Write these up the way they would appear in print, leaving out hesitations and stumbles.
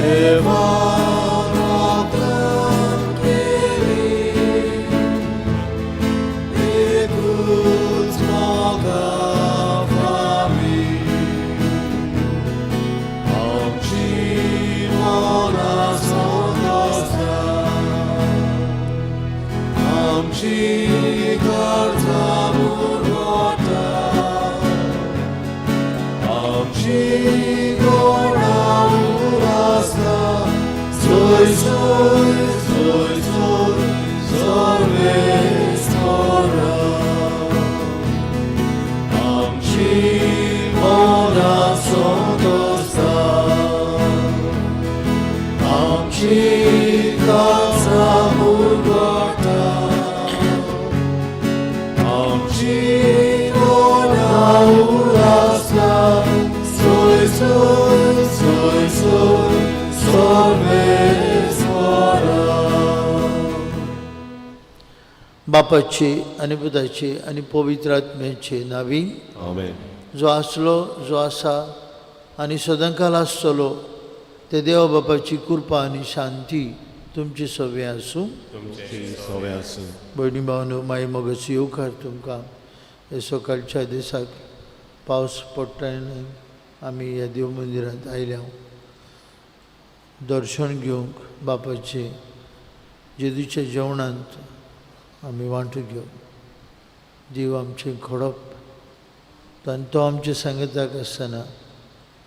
देवान आपणाक केली एकूच मोगा फामी आमची मनां संतोस्ता आमची गरजा मुरगोटा आमची गोडा उरासता सोय सोय सोय सोय सर्वेस्परा आमची मनां संतोस्ता आमची गरजा मुरगोटा आमची गोडा उरासता सोय सोय सोय सोय सर्वेस्परा. बापाचे आनी पुताचे आनी पवित्र आत्म्याचे नावी. आमेन. जो आसलो, जो आसा आनी सदांकाल आसतलो ते देवा बापाची कृपा आनी शांती तुमची सगळें आसूं. तुमची सवे आसूं. भयणी भावनो, माई मोगाचो येवकार तुमकां. हे सकाळच्या दिसाक पावस पडटा आमी ह्या देव मंदिरांत आयल्या दर्शन घेवंक. बापाचे जेजूच्या जेवणांत आमी वांटो घेवंक. देव आमचें खडप आनी तो आमच्या सांगताक आसतना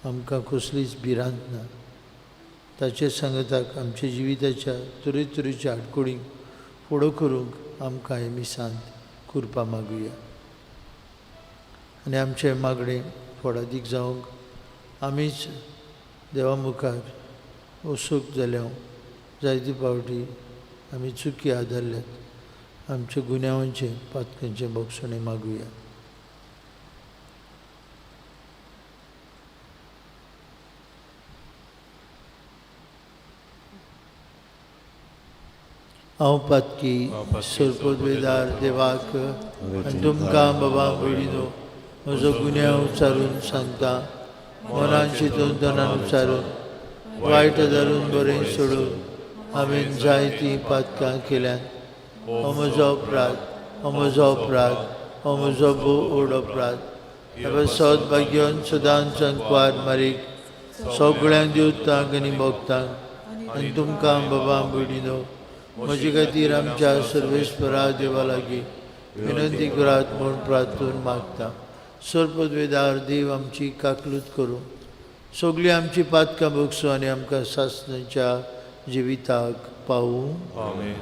आमकां कसलीच भिरांत ना. ताचे सांगताक आमच्या जिविताच्या तरेतरेच्या आडकुळींक फुडो करूंक आमकां हे मिसांत कृपा मागुया आनी आमचें मागणें फळादीक जावंक आमीच देवा मुखार उत्सूक जाल्या. जायते फावटी आमी चुकी आदारल्यात. आमच्या गुन्यांवांचें पातकांचें भोगसणें मागुया. हांव पातकी सरपदवेदार देवाक आनी तुमकां बाबा भयणीनो म्हजो गुन्यांव उच्चारून सांगता. मनान चिंतून तनान उच्चारून, वायट धरून बरें सोडून हांवें जायतीं पातकां केल्यात. हो म्हजो अपराध, हो म्हजो अपराध, हो म्हजो भोव व्हड अपराध. सद भाग्यान सदांच अंकवार मारीक, सगळ्यांक देवतांक आनी भक्तांक आनी तुमकां बाबा भयणीनो म्हजे खातीर आमच्या सर्वेस्परा देवा लागीं विनंती करात म्हूण प्रार्थून मागता. सर्पदवेदार देव आमची काकलूत करूं, सगळीं आमची पातकां भोगसूं आनी आमकां सासणाच्या जिविताक पावूं. आमेन.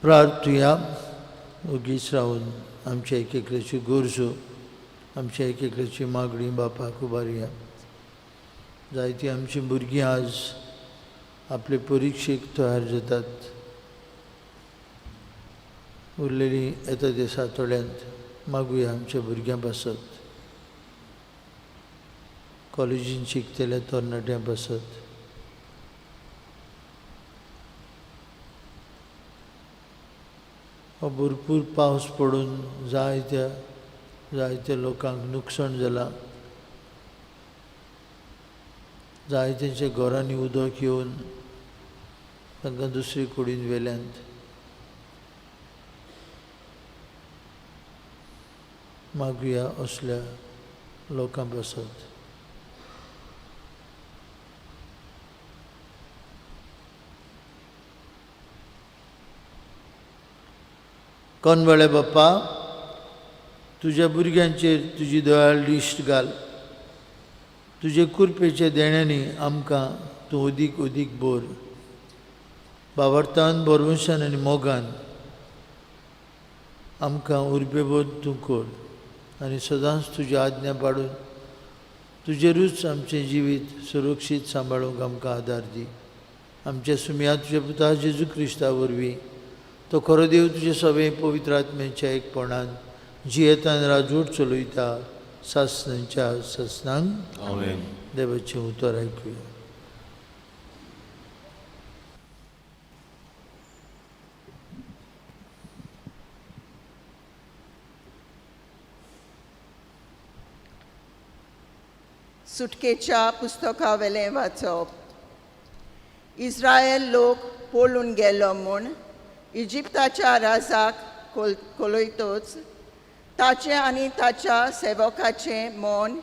प्रार्थुया. ओगीच रावन आमच्या एक एकल्याची गरजो, आमच्या एक एकल्याची मागणी बापाक उबारया. जायतीं आमचीं भुरगीं आज आपले परिक्षेक तयार जातात. उरलेलीं येता ते सातोड्यांत मागुया आमच्या भुरग्यां पासत, कॉलेजीन शिकतल्या तरणाट्यां पासत. हो भरपूर पावस पडून जायत्या जायत्या लोकांक नुकसाण जालां. जायत्यांच्या घरांनी उदक येवन तांकां दुसरी कुडीन व्हेल्यांत. मागुया असल्या लोकां पासत. कोनवाळे बाप्पा, तुज्या भुरग्यांचेर तुजी दयाळ दिश्ट घाल. तुजे कुरपेच्या देण्यांनी आमकां तूं अदीक अदीक बोर. बावडतान, भरवंशान आनी मोगान आमकां उर्बेबोध तूं कर आनी सदांच तुजी आज्ञा पाडून तुजेरूच आमचें जिवीत सुरक्षीत सांबाळूंक आमकां आदार दी. आमच्या सुमया तुज्या पुता जेजू क्रिस्ता वरवीं, तो खरो देव, तुजे सगळे पवित्र आत्म्याच्या एकपणान जियेतान राजवट चलयता सासणांच्या सासणांक. आमेन. देवाचें उतर आयकुया. सुटकेच्या पुस्तकावेलें वाचप. इस्रायल लोक पळून गेलो म्हूण इजिप्ताच्या राजाक कोलयतोच ताचें आनी ताच्या सेवकाचें मन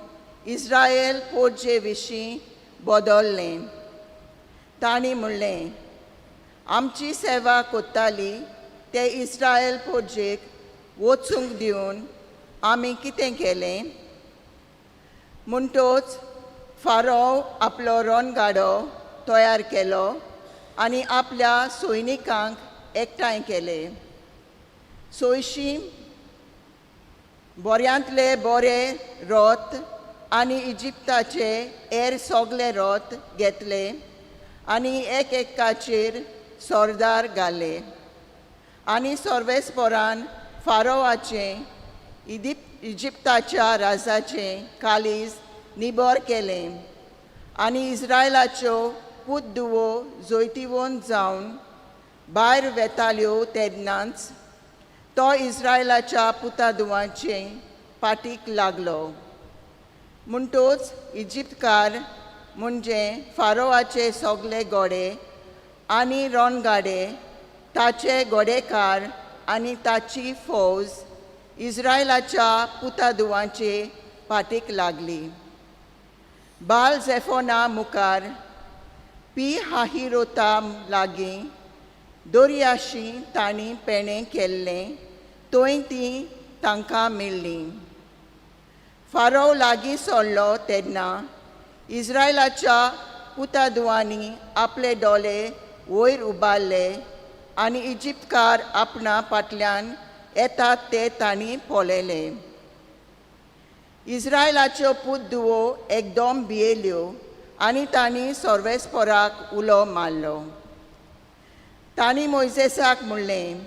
इस्रायल पोरजे विशीं बदललें. तांणी म्हणलें, आमची सेवा कोत्ताली ते इस्रायल पोरजेक वचूंक दिवन आमी कितें केलें? म्हणटोच फारो आपलो रणगाडो तयार केलो आनी आपल्या सैनिकांक एकठांय केले. 600 बऱ्यांतले बरे रोत आनी इजिप्ताचे हेर सगळे रोत घेतले आनी एक एकाचेर सरदार घाले आनी सर्वेस्परान फारोवाचें इजिप्ताच्या राजाचें कालीज निबर केलें आनी इस्रायलाच्यो पूत दुवो जैतिवंत जावन भायर वेताल्यो तेन्नाच तो इस्रायलाच्या पुता दुवांचे पाटीक लागलो. म्हणटोच इजिप्तकार म्हणजे फारोवाचे सगळे घोडे आनी रणगाडे, ताचे घोडेकार आनी ताची फौज इस्रायलाच्या पुता दुवांचे पाटीक लागली. बाल झेफोना मुखार पी हाहिरोता लागीं दर्याशी तांणी पेणें केल्लें थंय तीं तांकां मेळ्ळीं. फारो लागीं सरलो तेन्ना इस्रायलाच्या पुता दुवांनी आपले डोले वयर उबारले आनी इजिप्तकार आपणा फाटल्यान येतात ते तांणी पळयले. इस्रायलाच्यो पूत दुवो एकदम भियेल्यो आनी तांणी सर्वेस्पराक उलो मारलो. तांणी मोयजेसाक म्हणलें,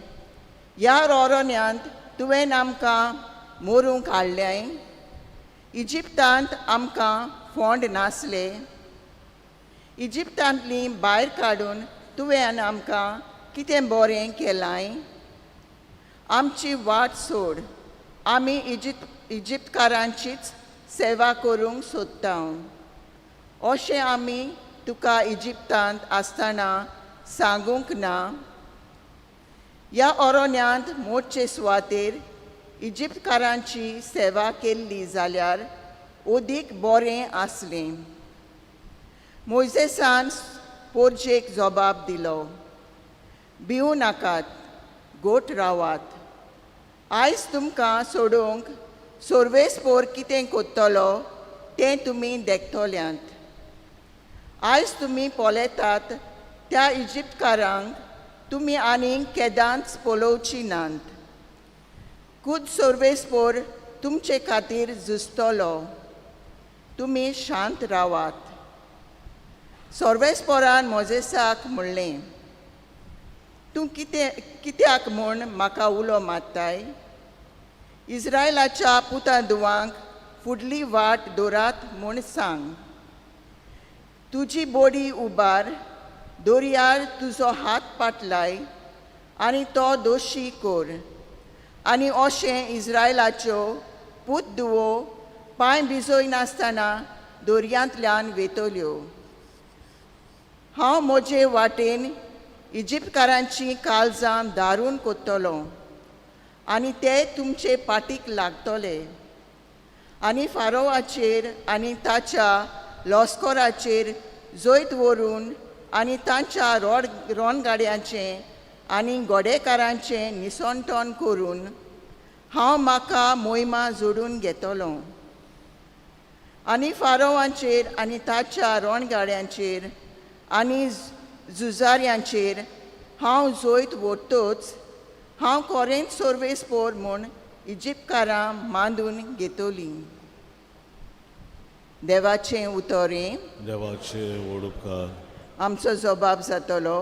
ह्या रोरण्यांत तुवें आमकां मरूंक हाडलें. इजिप्तांत आमकां फोंड नासले. इजिप्तांतलीं भायर काडून तुवें आमकां कितें बरें केलां? आमची वाट सोड, आमी इजिप्तकारांचीच सेवा करूंक सोदता. अशें आमी तुका इजिप्तांत आसतना सांगूंक ना. ह्या ओरोन्यांत मोडचे सुवातेर इजिप्तकारांची सेवा केल्ली जाल्यार अदीक बरें आसलें. मोयजेसान पोरजेक जबाब दिलो, भिवूं नाकात, गोट रावात. आयज तुमकां सोडोवंक सोर्वेस्पोर कितें कोत्तलो तें तुमी देखतल्यांत. आयज तुमी पळयतात त्या इजिप्तकारांक तुमी आनीक केदांच पळोवची नात. खूद सोर्वेस्पोर तुमचे खातीर झुजतलो, तुमी शांत रावात. सोर्वेस्पोरान मोजेसाक म्हणलें, तूं कित्याक म्हूण म्हाका उलो मारताय? इस्रायलाच्या पुता दुवांक फुडली वाट दवरात म्हूण सांग. तुजी बोडी उबार, दर्यार तुजो हात पाटलाय आनी तो दोशी कर आनी अशें इस्रायलाच्यो पूत दुवो पांय भिजयनासतना दर्यांतल्यान वेतल्यो. हांव म्हजे वाटेन इजिप्तकारांचीं काळजां दारून कोत्तलो आनी ते तुमचे पाटीक लागतले आनी फारोवाचेर आनी ताच्या लस्कराचेर जैत व्हरून आनी तांच्या रोड रोणगाडयांचें आनी गोडेकारांचें निसणटण करून हांव म्हाका मोहिमा जोडून घेतलो आनी फारोवांचेर आनी ताच्या रोणगाड्यांचेर आनी झुजाऱ्यांचेर हांव जैत व्हरतोच हांव कोरेंत सर्वेस्पोर म्हूण इजिप्तकारां मांदून घेतलीं. देवाचें उतरें. देवाचे वडुपकार. आमचो जबाब जातलो.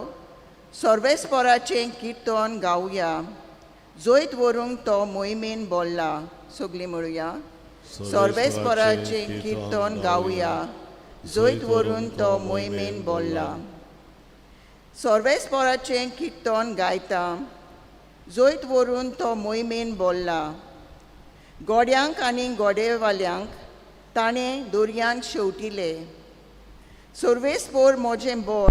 सर्वेस्पोराचें किर्तन गावया, जैत व्हरूंक तो मोहिमेन बोल्ला. सगलीं म्हणुया, सर्वेस्पोराचें किर्तन गावया, जैत व्हरून तो मोहिमेन बोल्ला. सर्वेस्पोराचें किर्तन गायता, जैत व्हरून तो मोहिमेन बोल्ला. गोड्यांक आनी गोडेवाल्यांक ताणें दर्यांत शेंवटिले. सर्वेस्पोर म्हजें बोल.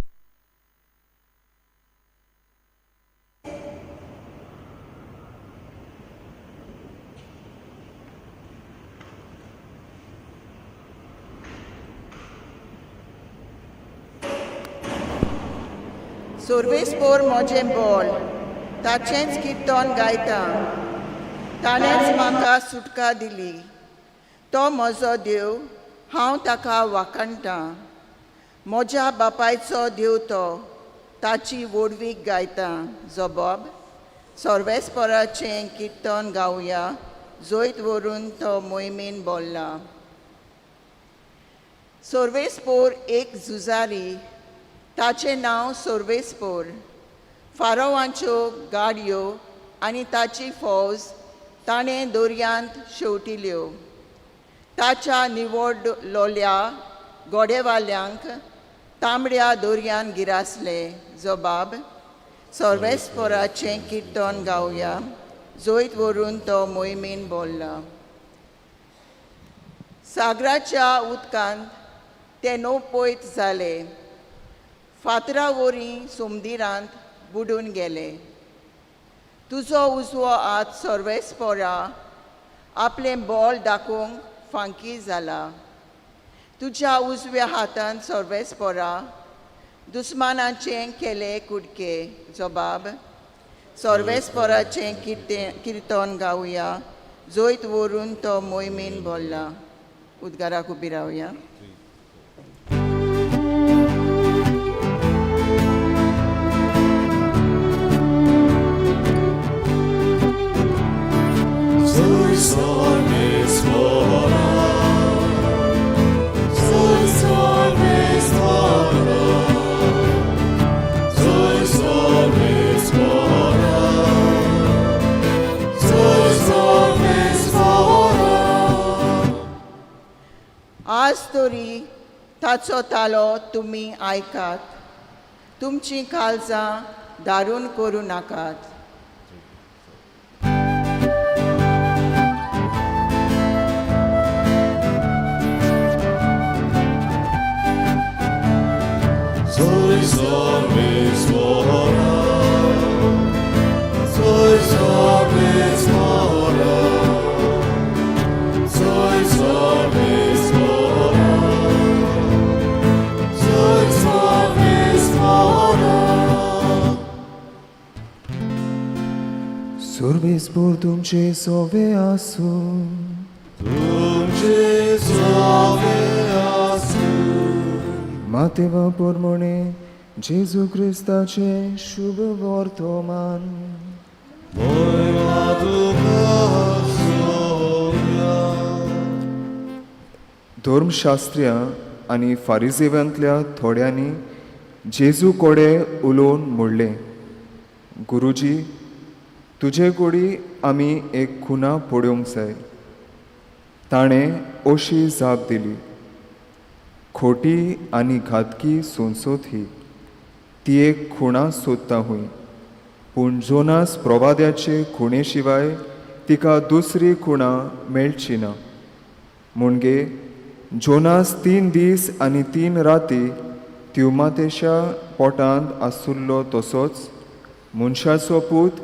सर्वेस्पोर म्हजें बोल, ताचेंच किर्तन गायता. ताणेंच म्हाका सुटका दिली. तो म्हजो देव, हांव ताका वाखाणटां. म्हज्या बापायचो देव तो, ताची व्हडवीक गायता. जबाब. सर्वेस्पोराचें किर्तन गावया, जैत व्हरून तो मोहिमेन बोल्ला. सर्वेस्पोर एक झुजारी, ताचें नांव सर्वेस्पोर. फारोवांच्यो गाडयो आनी ताची फौज ताणें दर्यांत शेंवटिल्यो. ताच्या निवडलोल्या गोडेवाल्यांक तांबड्या दर्यान गिरासले. जबाब. सर्वेस्पोराचें किर्तन गावया, जैत व्हरून तो मोहिमेन बोल्ला. सागराच्या उदकांत ते नोपयत जाले. फातरा वरी सुमदिरांत बुडून गेले. तुजो उजवो हात सर्वेस्पोरा आपलें बोल दाखोवंक फांकी जाला. तुज्या उजव्या हातान सर्वेस्पोरा दुस्मानाचें केले कुडके. जबाब. सर्वेस्पोराचें किर्तन गावया, जैत व्हरून तो मोहिमेन बोल्ला. उद्गाराक उबी रावया. आज तरी ताचो तालो तुमी आयकात, तुमचीं काळजां दारून करूं नाकात. सर्वेस्पोर तुमचे सोवे आसूं. तुमचे सोवे आसूं. मातेवा पोरमोणे जेजू क्रिस्ताचे शुभ वर्तमान. मोयमा तुका सोव्या. धर्मशास्त्र्यां आनी फारिजेवांतल्या थोड्यांनी जेजू कोडे उलोवन म्हणलें, गुरुजी, तुजे कोडी आमी एक खुना पळोवंक जाय. ताणें अशी जाप दिली, खोटी आनी घातकी सोंसोत ही, ती एक खुणा सोदता हूंय, पूण जोनास प्रवाद्याचे खुणे शिवाय तिका दुसरी खुणा मेळची ना. म्हणगे जोनास 3 दीस आनी 3 राती त्युमातेच्या पोटांत आसुल्लो तसोच मनशाचो पूत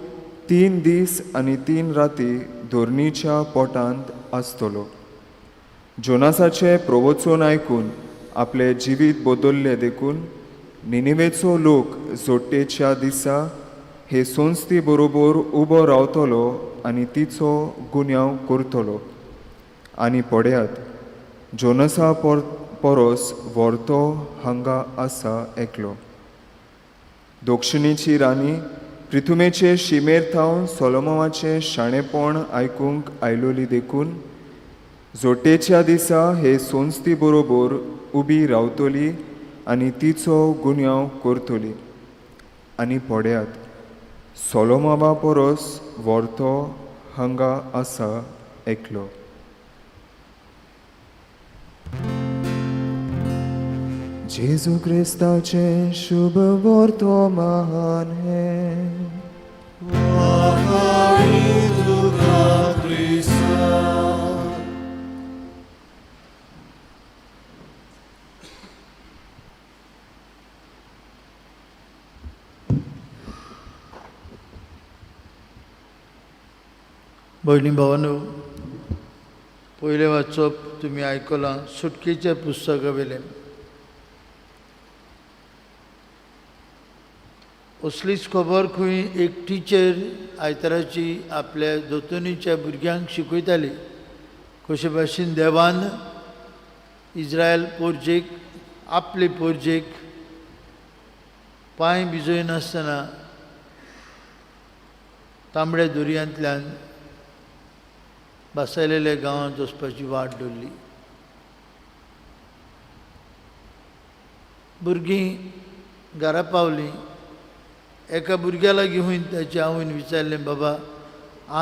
3 दीस आनी 3 राती धरणीच्या पोटांत आसतलो. जोनासाचें प्रवचन आयकून आपलें जिवीत बदल्लें देखून निनिवेचो लोक जोडटेच्या दिसा हे संस्थे बरोबर उबो रावतलो आनी तिचो गुन्यांव करतलो. आनी पळयात, जोनसा परस व्हरतो हांगा आसा एकलो. दक्षिणेची राणी पृथुमेचे शिमेर थावन सोलोमोनाचें शाणेपण आयकूंक आयलोली देखून जोडटेच्या दिसा हे संस्थे बरोबर उबी रावतली आनी तिचो गुन्यांव करतली. आनी पळयात, सोलोमावा परस व्हरतो हांगा आसा एकलो. जेजू क्रिस्ताचें शुभ वर्तमान हें. भयणी भावानो, पयलें वाचप तुमी आयकलां सुटकेच्या पुस्तका वयलें. असलीच खबर खंय एक टिचर आयताराची आपल्या दोतोनीच्या भुरग्यांक शिकयताली कशे भाशेन देवान इज्रायल पोरजेक आपले पोरजेक पांय भिजयनासतना तांबड्या दर्यांतल्यान भासायलेल्या गांवांत वचपाची वाट दवरली. भुरगीं घरा पावलीं. एका भुरग्या लागीं खंय ताच्या आवयन विचारलें, बाबा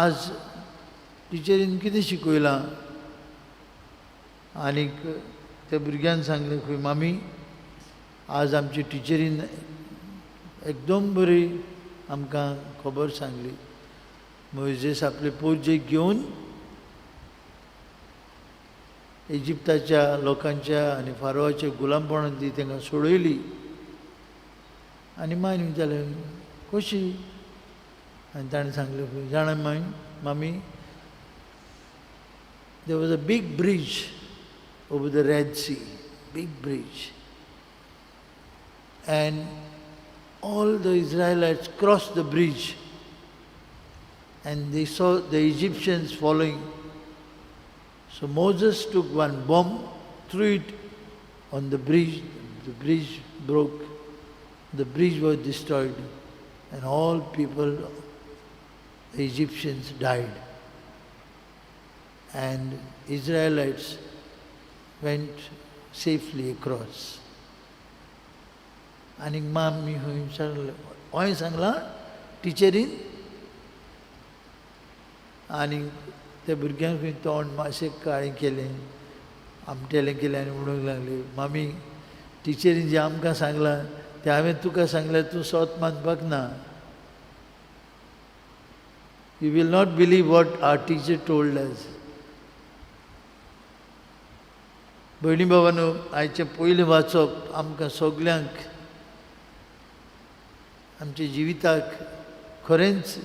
आज टिचरीन कितें शिकयलां? आनीक त्या भुरग्यान सांगलें, खंय मामी आज आमची टिचरीन एकदम बरी आमकां खबर सांगली. मोयजेस आपले पोरजेक घेवन इजिप्ताच्या लोकांच्या आनी फारोवाच्या गुलामपणांत ती तांकां सोडयली. आनी मायन विचारलें, कशी? आनी ताणें सांगलें, जाणा माय मामी, there was a big bridge over the Red Sea, big bridge. And all the Israelites crossed the bridge and they saw the Egyptians following. So Moses took one bomb, threw it on the bridge, the bridge broke, the bridge was destroyed, and all people, the Egyptians, died. And Israelites went safely across. आनी मामी खंय सांगलें, हांवें सांगलां टिचरीन. आनी त्या भुरग्यांक खंय तोंड मातशें काळें केलें, आमटेलें केलें आनी म्हणूंक लागली, मामी टिचरीन जें आमकां सांगलां तें हांवें तुका सांगलें, तूं सोत मानपाक ना. You will not believe what our teacher told us. भयणी भावानो, आयचें पयलें वाचप आमकां सगल्यांक आमच्या जिविताक खरेंच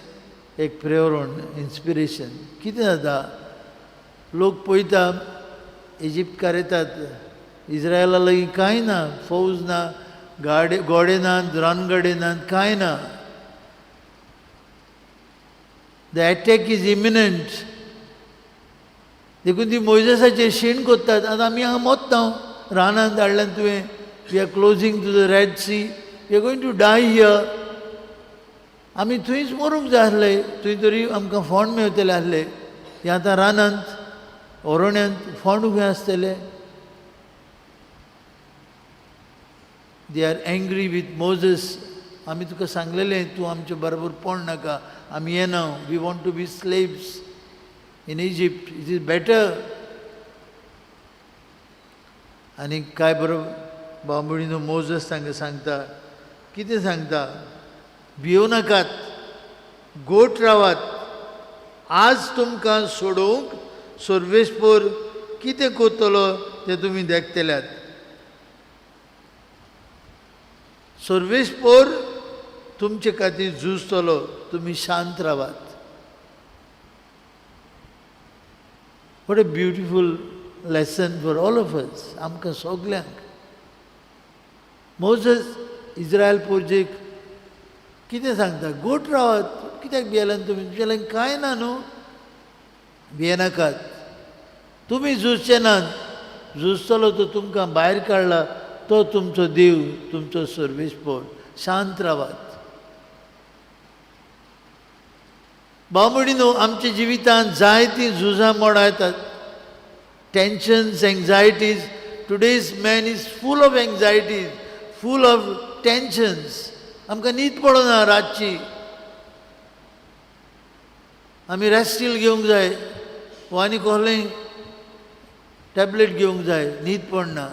एक प्रेरण, इन्स्पिरेशन. कितें जाता, लोक पळयता इजिप्तकार येतात, इज्रायला लागीं कांय ना, फौज ना, गाडे घोडे नात, रानगाडे नात, कांय ना. The attack is imminent. देखून ती मोयजेसाचेर शीण कोत्तात, आतां आमी हांगा मोत्ता, रानांत धाडल्यान तुवें, we are closing to the Red Sea, we are going to die here. आमी थंयच मरूंक जाय आसले, थंय तरी आमकां फोंड मेवतले आसले. हे आतां रानांत ओरण्यांत फोंड खंय आसतले? They are angry with Moses. आमी तुका सांगलेलें तूं आमचे बरोबर पोण नाका, आमी येना, we want to be slaves in Egypt, it is better. आनी काय बरोबर बांबोळीनो मोजस तांकां सांगता, कितें सांगता, भियोव नाकात, गोट रावात, आज तुमकां सोडोवंक सर्वेस्पोर कितें करतलो तें तुमी देखतल्यात. सर्वेस्पोर तुमचे खातीर झुजतलो, तुमी शांत रावात. What a beautiful lesson for all of us, आमकां सगल्यांक. मोजस इज्रायल पोरजेक कितें सांगता? गोट रावात, कित्याक भियेल्यान तुमी? तुमचे लागीं कांय ना न्हू, भियेनाकात. तुमी झुजचे नात, झुजतलो तो तुमकां भायर काडला तो तुमचो देव, तुमचो सर्वेस्पोर. शांत रावात. भाव भयणीनो, आमच्या जिवितांत जायतीं झुजां मोडां येतात. Tensions, anxieties. Today's man is full of anxieties, full of tensions. आमकां न्हीद पडना रातची. आमी रेस्टील घेवंक जाय वा आनी कसलेंय टॅबलेट घेवंक जाय, न्हीद पडना.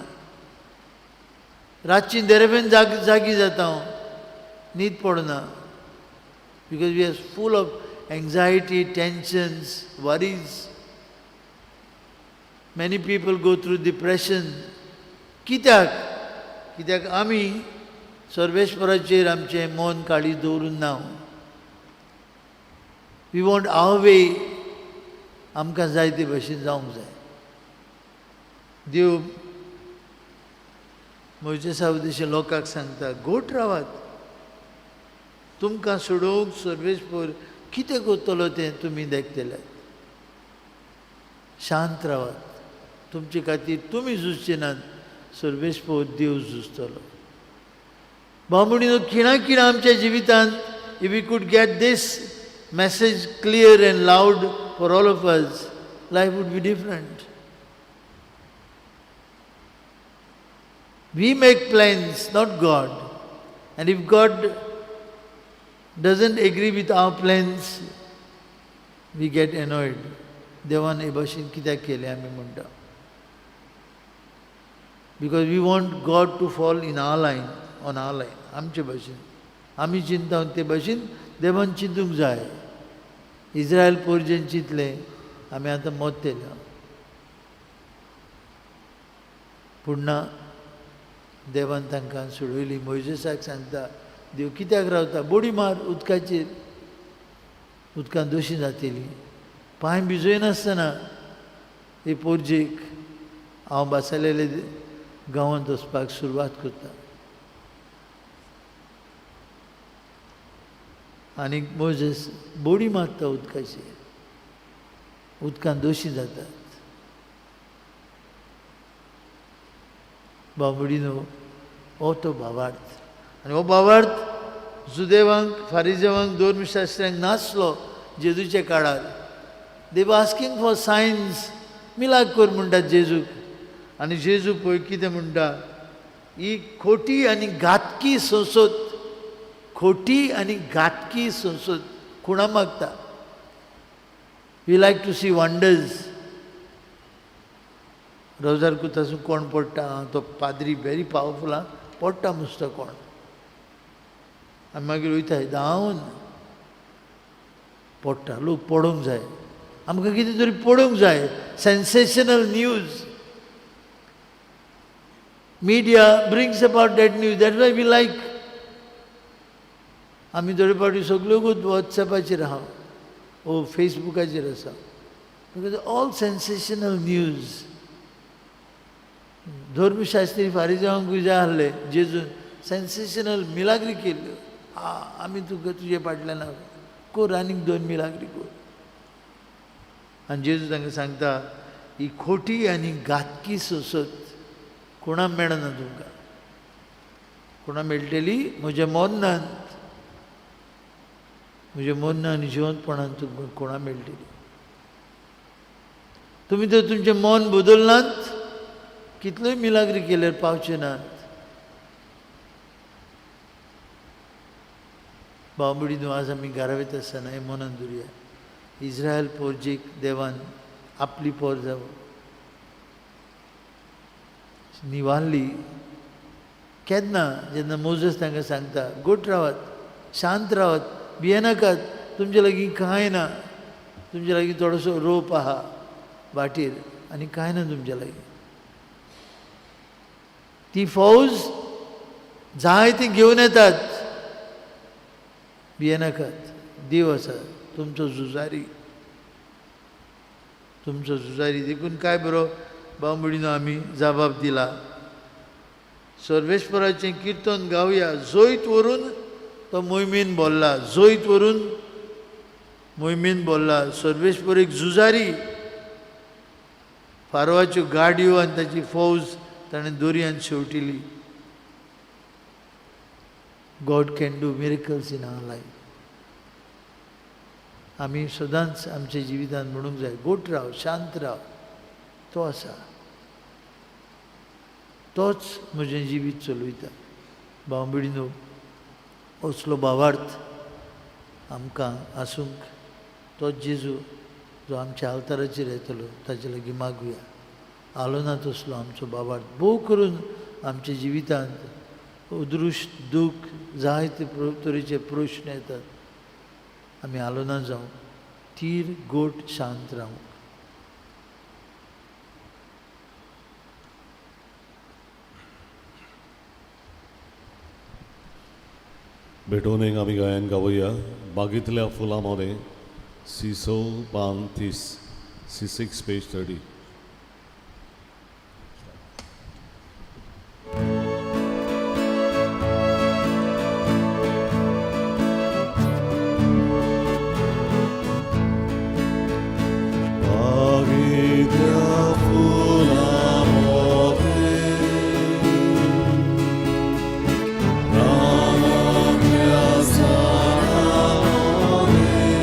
रातची देरेपेन जागी जाता हांव, न्हीद पडना, because we are full of anxiety, tensions, worries. Many people go through depression. कित्याक? कित्याक आमी सर्वेस्पराचेर आमचें मन काळीज दवरून ना. We want our way. आमकां जाय ते भशेन जावंक जाय. देव मोयजेसा उद्देशी लोकांक सांगता, गोट रावात, तुमकां सोडोवंक सर्वेस्पोर कितें करतलो तें तुमी देखतले. शांत रावात, तुमचे खातीर तुमी झुजचे नात, सर्वेस्पोर देव झुजतलो. भाव, खिणा खिणा आमच्या जिवितांत if we could get this message clear and loud for all of us, life would be different. We make plans, not God. And if God doesn't agree with our plans, we get annoyed. देवान हे भाशेन कित्याक केलें आमी म्हणटा, because we want God to fall in our line, on our line. आमचे भाशेन आमी चिंता ते भाशेन देवान चिंतूंक जाय. इज्रायल पोरजेन चिंतलें, आमी आतां मोत्तेले. पूण ना, देवान तांकां सोडयली. मोयजेसाक सांगता देव, कित्याक रावता? बोडी मार उदकाचेर, उदकान दोशी जातली. पांय भिजयनासतना हे पोरजेक हांव बासालेले गांवांत वचपाक सुरवात करता. आनी मोजेस बोडी मारता उदकाचेर, उदकान दोशी जातात. बाबडीनो, हो तो भावार्थ. आनी हो भावार्थ जुदेवांक, फारिजेवांक, धर्मशास्त्र्यांक नासलो जेजूच्या काळार. They were asking for signs. मिलाग कर म्हणटात जेजूक. आनी जेजू पळय कितें म्हणटा, ही खोटी आनी घातकी संसद, खोटी आनी घातकी संसद खुणा मागता. We like to see wonders. रोजार कुतासून कोण पडटा, तो पाद्री व्हेरी पावरफूल आं, पडटा मुस्तो कोण. आनी मागीर वयताय धांवन, पडटा. लोक पडोवंक जाय, आमकां कितें तरी पडोवंक जाय. Sensational news. Media brings about that news, that why we like. आमी थोडे फावटी सगल्योकूच वॉट्सॅपाचेर आहा ओ फेसबुकाचेर आसा, because all sensational news. धर्मशास्त्री फारिजांकूय जाय आसले जेजून सेन्सेशनल मिलाग्री केल्ल्यो. आमी तुका तुजे फाटल्यान आहा, कर आनीक दोन मिलाग्री कर. आनी जेजू तांकां सांगता, ही खोटी आनी घातकी सोंसत कोणाक मेळना तुमकां. कोणा मेळटली? म्हज्या मोन्नान, म्हज्या मोन्ना आनी जिवंतपणान तुमकां कोणा मेळटली. तुमी तर तुमचें मन बदलनात, कितल्योय मिलाग्री केल्यार पावचे नात. भाव भयणीनो, आज आमी घरा वयता आसतना हें मनान दवरुया. इज्रायल पोरजेक देवान आपली पोर निवारली केन्ना? जेन्ना मोजस तांकां सांगता, गोट रावात, शांत रावात, भियेनाकात, तुमचे लागीं कांय ना, तुमचे लागीं थोडोसो रोप आहा वाटेर आनी कांय ना तुमचे लागीं. ती फौज जायतीं घेवन येतात. भियेनाकात, देव आसा तुमचो झुजारी, तुमचो झुजारी. देखून काय बरो बांबुडीनो आमी जबाब दिला. सर्वेस्पराचें किर्तन गावया. जैत व्हरून तो मोहिमेन भरला, जैत व्हरून मोहिमेन भरला. सर्वेस्पर एक झुजारी. फारवाच्यो गाडयो आनी ताची फौज ताणें दर्यांत शेवटिली. God can do miracles in our life. आमी सदांच आमच्या जिवितांत म्हणूंक जाय, गोट राव, शांत राव, तो आसा, तोच म्हजें जिवीत चलयता. भाव भयणीनो, असलो भावार्थ आमकां आसूंक तोच जेजू जो आमच्या आल्ताराचेर येतलो ताचे लागीं मागुया. आलो ना तसलो आमचो भावार्थ भोव करून आमच्या जिवितांत अदृश्ट दूख जायते तरेचे प्रश्न येतात. आमी आलो ना जावं, थीर गोट शांत रावंक. भेटवणेक आमी गायन गावया. बागेंतल्या फुलां मदें सिसो पान 30, C6 page 30. बागेंतल्या फुलां मदें रानांतल्या झाडां मदें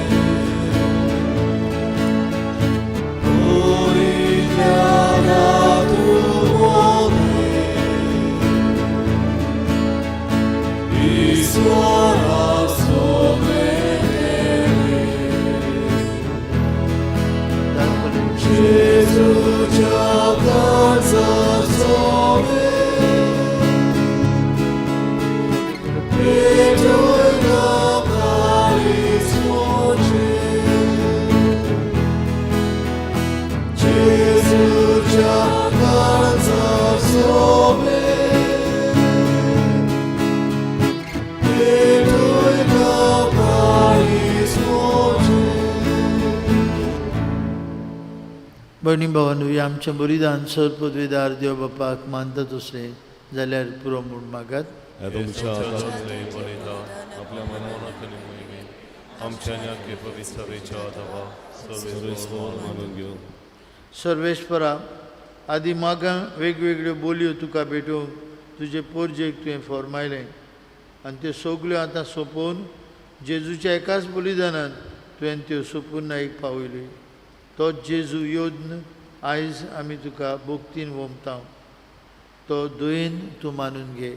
ओरिल्या धातू मदें ईश्वराचो मेरेन जेजूच्या काळजाचो पेटयला काळीज म्हजें. जेजूच्या काळजाचो पेटयला काळीज म्हजें. भयणी भावांनो, हें आमचें बलिदान सर पदवेदार देव बापाक मानता तसलें जाल्यार पुरो म्हूण मागात. हे तुमच्या हातांतलें बलिदान आपल्या मनात आनी मोहिमेन आमच्या आनी आख्खे पवित्र सभेच्या अथवा सर्वेस्पर मानून घेवन. सर्वेस्परा, आदी मागां वेगवेगळ्यो बोलयो तुका भेटोवंक तुजे पोरजेक तुवें फॉर्मायलें आनी त्यो सगल्यो आतां सोंपोवन जेजूच्या एकाच बलिदानान तुवें त्यो सोपूर्णायेक पावयल्यो. तो जेजू योद्न आयज आमी तुका भोक्तीन वोमता, तो दयेन तूं मानून घे.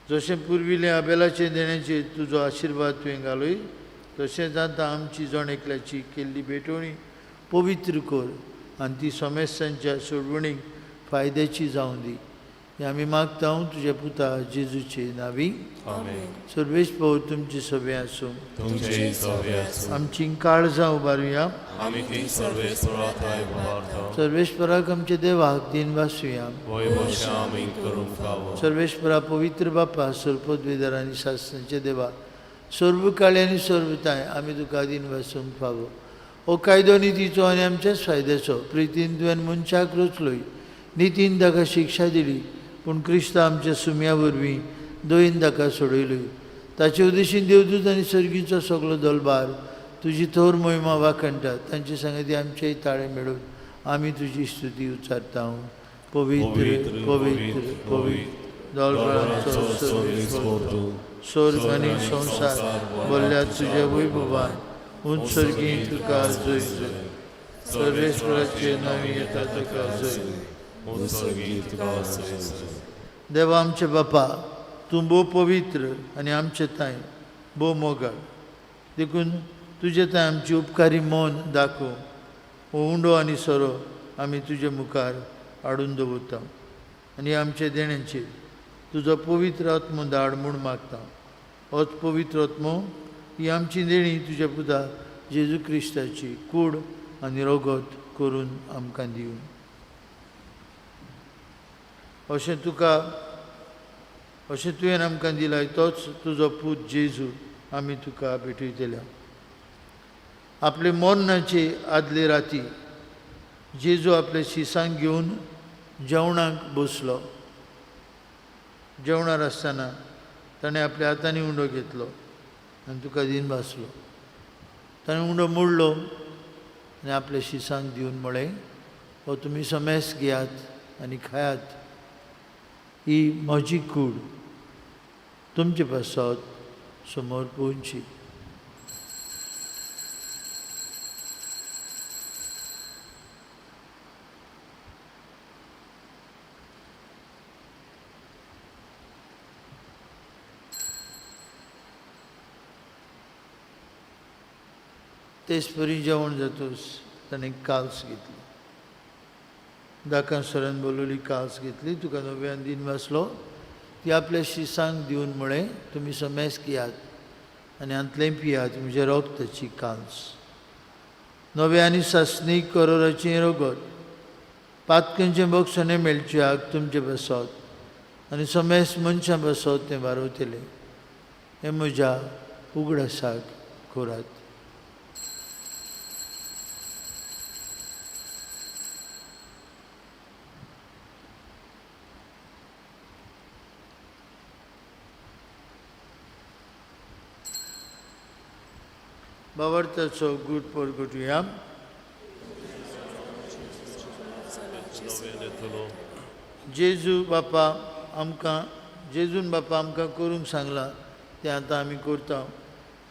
जशें पुर्विल्लें आबेलाचे देण्याचेर तुजो आशिर्वाद तुवें घालय, तशेंच आतां आमची जण एकल्याची केल्ली भेटवणी पवित्र कर आनी ती समेस्तांच्या सोडवणीक फायद्याची जावं दी. हें आमी मागता तुज्या पुता जेजूचे नांवी. आमेन. सर्वेश भाऊ तुमची सभे आसूं. तुमचेय सभे आसूं. आमची काळजां उबारुया. आमी ती सर्वेस्परा थांय उबारता. सर्वेस्पराक आमच्या देवाक दिन वासुया. वय भशेन आमी करूंक फावो. सर्वेस्परा पवित्र बापा, सर्वपदवीधर आनी शास्त्रांचे देवा, सर्व काळी आनी सर्वताय आमी तुका दिन वासूंक फावो. हो कायदो नितीचो आनी आमच्याच फायद्याचो. प्रितीन तुवें मनशाक रचलोय, नितीन ताका शिक्षा दिली, पूण क्रिस्त आमच्या सुम्या वरवीं दयेन ताका सोडयलोय. ताचे उद्देशीन देवदूत आनी सर्गीचो सगलो दलबार तुजी थोर मोहिमा वाखणटात. तांचे सांगती आमचेय ताळे मेळून आमी तुजी स्तुती उच्चारता. पवित्र पवित्र पवित्र दलबळांचो सर्वेस्पर तूं. स्वर्ग आनी संवसार भरल्या तुज्या वैभवान. उंच सर्गी तुका जय जय. सर्वेस्पराचे नांव येता तुका जय. उत्सर्गी तुका जय जय. देवा आमचे बापा, तूं भोव पवित्र आनी आमचे तांय भोव मोगाळ, देखून तुजे तांय आमची उपकारी मन दाखोव. हो उंडो आनी सोरो आमी तुजे मुखार हाडून दवरता आनी आमचे देण्यांचेर तुजो पवित्र आत्मो धाड म्हूण मागता. होच पवित्र आत्मो ही आमची देणी तुज्या पुता जेजू क्रिस्ताची कूड आनी रगत करून आमकां दिवन. अशें तुका अशें तुवें आमकां दिलाय तोच तुजो पूत जेजू आमी तुका भेटयतल्या। आपले मरणाचे आदले राती जेजू आपले शिसांक घेवन जेवणाक बसलो। जेवणार आसतना ताणें आपल्या हातांनी उंडो घेतलो आनी तुका दीन भासलो। ताणें उंडो मोडलो आनी आपल्या शिसांक दिवन म्हळें, हो तुमी समेस घेयात आनी खायात, ही म्हजी कूड तुमचे पासत समोर पोवची। तेच परी जेवण जातूच ताणें काल्स घेतली, दाकां सरान बोलवली काल्स घेतली, तुका नव्यान दीन वाचलो, ती आपल्या शिसांक दिवन म्हळें, तुमी समेस घेयात आनी हांतलें पियात, म्हज्या रोगताची काल्स, नव्या आनी सासणी करोराचें रगत, पातकांचें बक्षणें मेळच्याक तुमचे बसत आनी समेस मनशां बसत तें वारवतलें, हें म्हज्या उगडासाक करात। बावडताचो गूट परगटुया। जेजू बापा आमकां, जेजून बापा आमकां करूंक सांगलां तें आतां आमी करता।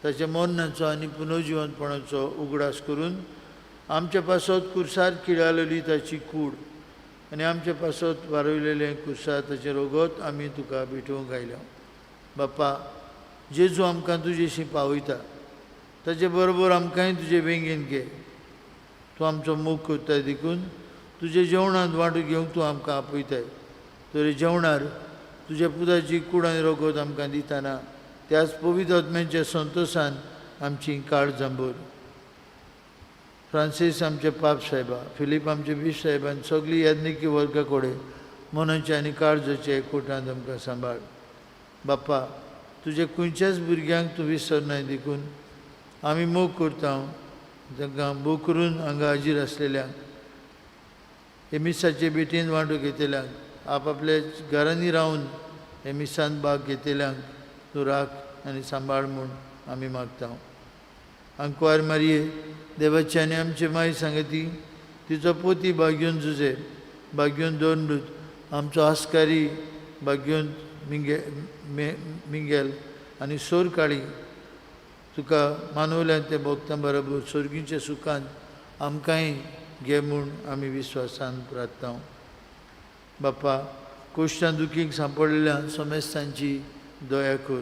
ताच्या मरणाचो आनी पुनर्जिवंतपणाचो उगडास करून आमच्या पासत कुर्सार किळालेली ताची कूड आनी आमच्या पासत वारयलेलें कुर्सार ताचें रगत आमी तुका भेटोवंक आयल्या। बापा, जेजू आमकां तुजेशी पावयता, ताचे बरोबर आमकांय तुजे वेंगेन घे। तूं आमचो मोग करताय देखून तुजे जेवणांत वांटो घेवंक तूं आमकां आपयताय। तरी जेवणार तुज्या पुताची कूड आनी रगत आमकां दितना त्याच पवित्र आत्म्याच्या संतोशान आमची काळजां भर। फ्रांसीस आमचे पाप साहेबा, फिलीप आमचे बीश साहेबान सगळी याज्ञिकी वर्गा कडेन मनाचे आनी काळजाचे एकवटांत आमकां सांबाळ। बापा, तुजे खंयच्याच भुरग्यांक तूं विसरनाय देखून आमी मोग करता, तांकां मोग करून हांगा हाजीर आसलेल्यांक, हे मिसाचे भेटीन वांटो घेतल्यांक, आपआपल्या घरांनी रावन हे मिसान भाग घेतल्यांक तूं राख आनी सांबाळ म्हूण आमी मागता। आंकवार मारये देवाची आनी आमची माय सांगती, तिचो पोती भाग्योन जुजे, भाग्योन दोन आमचो आस्कारी भाग्योन मिंगेल आनी सोर काळी तुका मानवल्यान ते भोगता बरोबर सोर्गीच्या सुखान आमकांय घे म्हूण आमी विस्वासान प्रार्थना। बापा, कोश्टां दुखीक सांपडलेल्या समेस्तांची दया कर।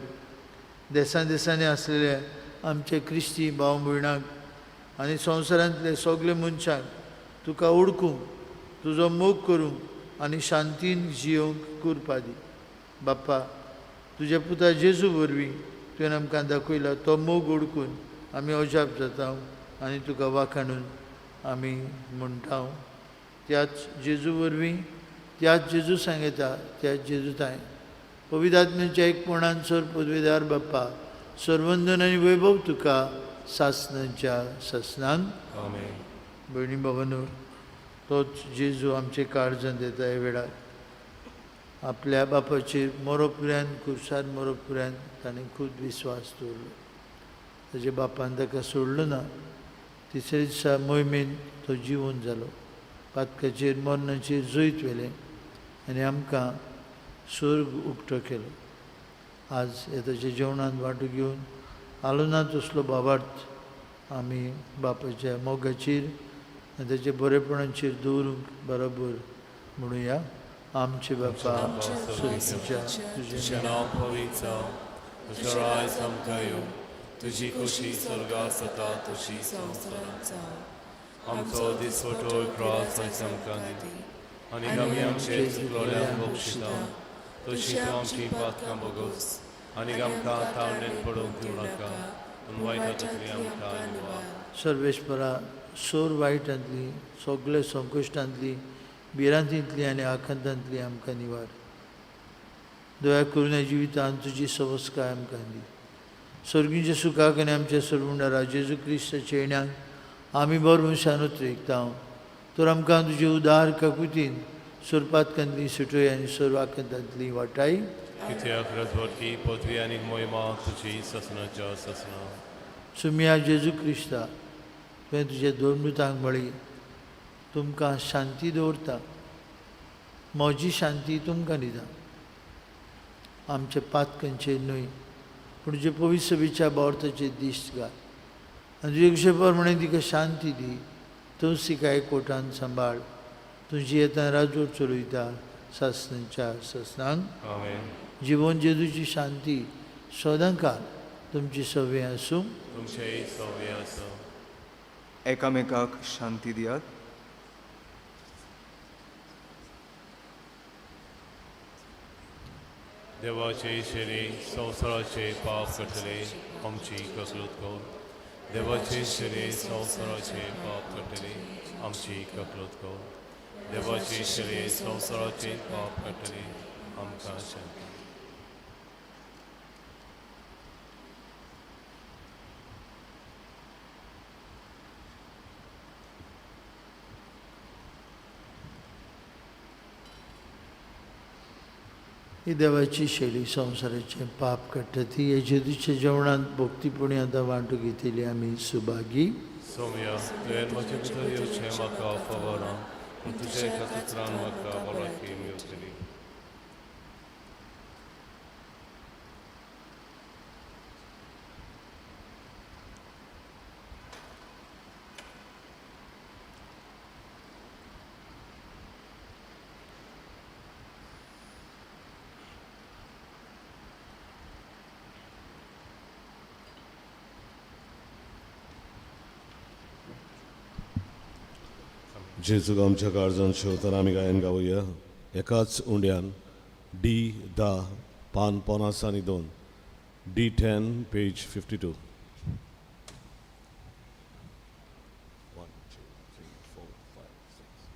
देसान देसांनी आसलेल्या आमचे क्रिस्ती भाव भयणांक आनी संवसारांतले सगळे मनशांक तुका ओळखूंक, तुजो मोग करूंक आनी शांतीन जियोवंक कुरपा दी। बाप्पा, तुज्या पुता जेजू वरवीं तुवें आमकां दाखयला तो मोग ओळखून आमी अजाप जाता आनी तुका वाखाणून आमी म्हणटा। त्याच जेजू वरवीं, त्याच जेजू सांगता, त्याच जेजू ताय पवित्र आत्म्याच्या एकपणान सर पदवेदार बाप्पा, सर्वंदन आनी वैभव तुका सासनाच्या सासनान। आमेन। भयणी बाबांनो, तोच जेजू आमचे काळजान दिता ह्या वेळार आपल्या बापाचेर मरोपर्यंत, कुर्सार मरोपर्यंत ताणें खूब विस्वास दवरलो। ताच्या बापान ताका सोडलो ना। तिसरे दिसा मोहिमेन तो जिवन जालो, पातकाचेर मरणाचेर जैत व्हेलें आनी आमकां स्वर्ग उक्तो केलो। आज हे ताच्या जेवणांत वांटो घेवन आलो ना तसलो बाबार्थ आमी बापाच्या मोगाचेर आनी ताच्या बरेपणाचेर दवरूंक बरोबर म्हणुया। आमचे बापा स्वर्गाच्या, तुजें नांव पवित्र जावं, तुजें राज आमकां येवं, तुजी खोशी स्वर्गात जाता तशी संवसारांत जावं। आमचो दिसवटो ग्रास आयज आमकां दी आनी आमी आमचे चुकलोल्यांक बक्षिता तशी तूं आमची पातकां भोगोस आनी आमकां तावणेन पडोवंक दिवं नाका, पूण वायटांतली आमकां निवार। सर्वेस्परा, सोर वायटांतली, सगळे संकश्टांतली, भिरांतींतली आनी आखांतांतली आमकां निवार। दया करून ह्या जिवितांत तुजी सवस्काय आमकां दी. सर्गींच्या सुखाक आनी आमच्या सर्वुंडारा जेजू क्रिस्ताच्या येण्याक आमी बरो मनशान उतरेकता. तर आमकां तुजे उदार काकुतीन सोरपातकांतली सुटय आनी सर्व आकांतांतली वाटाय. कित्याक रजवटी पदवी आनी मोहिमा तुजी ससनाच्या ससना. सुमिया जेजू क्रिस्ता, तुवें तुज्या दोन मृतांक म्हळी, तुमकां शांती दवरता, म्हजी शांती तुमकां दिता. आमच्या पातकांचेर न्हय पूण तुजे पवित्र सभेच्या बावर्थाचेर दिश्ट घाल आनी तुजे कशे प्रमाणे तिका शांती दी. तूंच तिका एकवटान सांबाळ. तुजी येता राजवट चलयता सासणाच्या सासणांक. आमेन. जिवन जेजूची शांती सदांकाळ तुमची सवे आसूं. तुमचेय सवे आसूं. एकामेकाक शांती दियात. देवाचे शेरे संवसाराचे पाप कटले आमची ककलूत कर. देवाचे शेरे संवसाराचे पाप कटले आमची ककलूत कर. देवाचे शेरे संवसाराचे पाप कटले आमकां शांती. ही देवाची शैली संवसाराचें पाप काडटा ती हे जेजूच्या जेवणांत भक्तीपणी आतां वांटू घेतली आमी सुभागी. सोम्या, तुवें म्हजे भितर येवचें म्हाका खबर ना, पूण तुज्या एका उतरान म्हाका भलायकी मेवतली. जेजूक आमच्या काळजान शेवतना आमी गायन गावया एकाच उंड्यान डी 10 पान 52, D10 page 52. 1 2 3 4 5 6.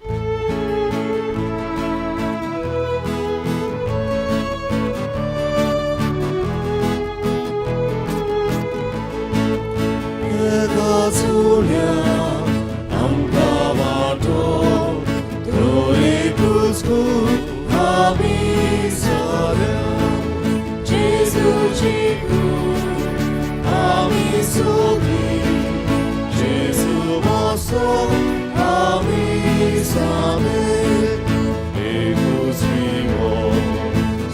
एकाच उंड्यान आमकां वाटो तो एकूच कूड आमी जाल्या. जेजूची कूड आमी सगळीं, जेजू बसो आमी सामे. एकूच विमो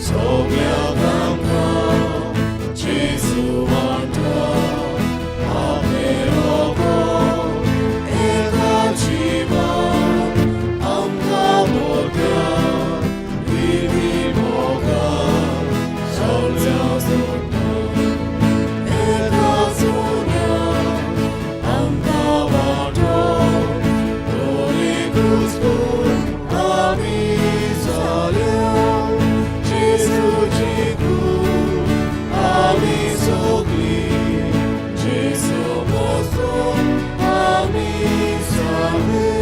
सगळ्याक आमकां, जेजू वांटा आपलें रोगो. एका जिवान आमकां मोट्या दिवी मोगान सगळ्या जोडटा. एका जुन्यान आमकां वांटो तो एकूच कूड आमी जाल्या. जेजूची कूड आमी सगळीं, जेजू बसो आमी सामे.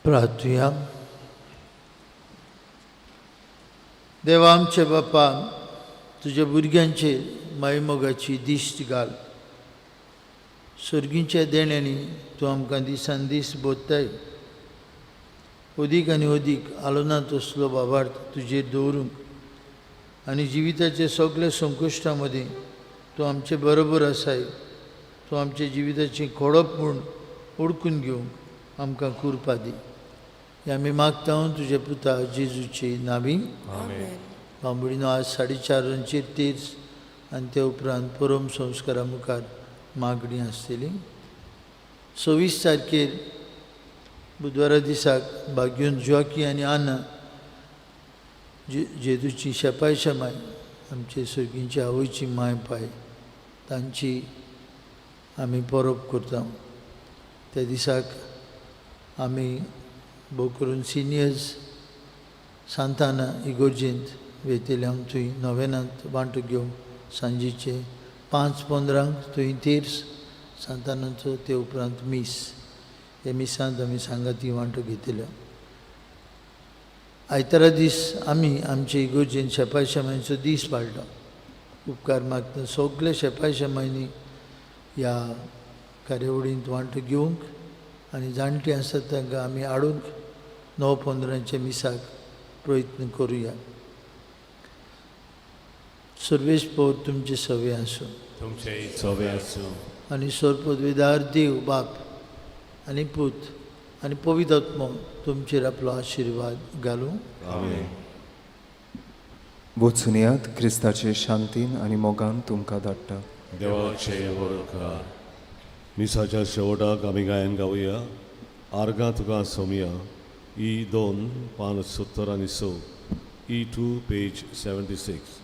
प्रार्थुया. देवा आमचे बापा, तुज्या भुरग्यांचेर मायमोगाची दिश्ट घाल. सर्गींच्या देण्यांनी तूं आमकां दिसान दीस बोधताय. अदीक आनी अदीक आलोना तसलो बाबार्थ तुजेर दवरूंक आनी जिविताचे सगळे संकश्टां मदीं तूं आमचे बरोबर आसाय, तूं आमच्या जिविताचें खोडप म्हूण ओडकून घेवंक आमकां कुरपा दी. हें आमी मागता तुज्या पुता जेजूचे नावी. बांबोळीनो आज 4:30 वरांचेर तेर्स आनी ते उपरांत परम संस्कारा मुखार मागणी आसतली. 26 तारखेर बुधवारा दिसाक भाग्योन ज्वाकी आनी आना जेजूची शेपाय शेमाय आमचे सर्गींची आवयची माय पाय तांची आमी परब करता. त्या दिसाक आमी भोव करून सिनियर्स सांताना इगोर्जेंत वयतले. आमी थंय नोवेनांत वांटो घेवंक सांजेचे 5:15 थंय तेर्स सांतानाचो, ते उपरांत मीस. हे मिसांत आमी सांगाती वांटो घेतले. आयतारा दीस आमी आमचे इगोर्जेन शेपाय शेमांचो दीस पाळटा. उपकार मागता सगळे शेपाय शेमांनी ह्या कार्यावळींत वांटो घेवंक आनी जाणटीं आसात तांकां आमी हाडूंक 9:15 मिसाक प्रयत्न करुया. सर्वेश पवर तुमचे सवे आसूं. तुमचे सवे आसूं. आनी सर्वपदवीदार देव बाप आनी पूत आनी पवित्र आत्मो तुमचेर आपलो आशिर्वाद घालूं. आमेन. वचून येयात, क्रिस्ताचे शांतीन आनी मोगान तुमकां धाडटा. देवाचे वरकार. मिसाच्या शेवटाक आमी गायन गावया आर्गां तुका सोमया, ई 2 पान 76, ई 2 पेज 76.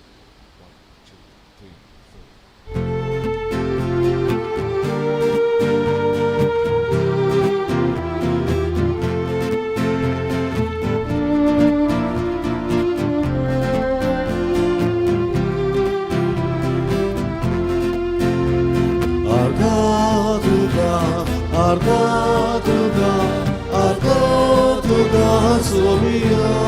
आर्गां तुका, आर्गां तुका, आर्गां तुका सोमया.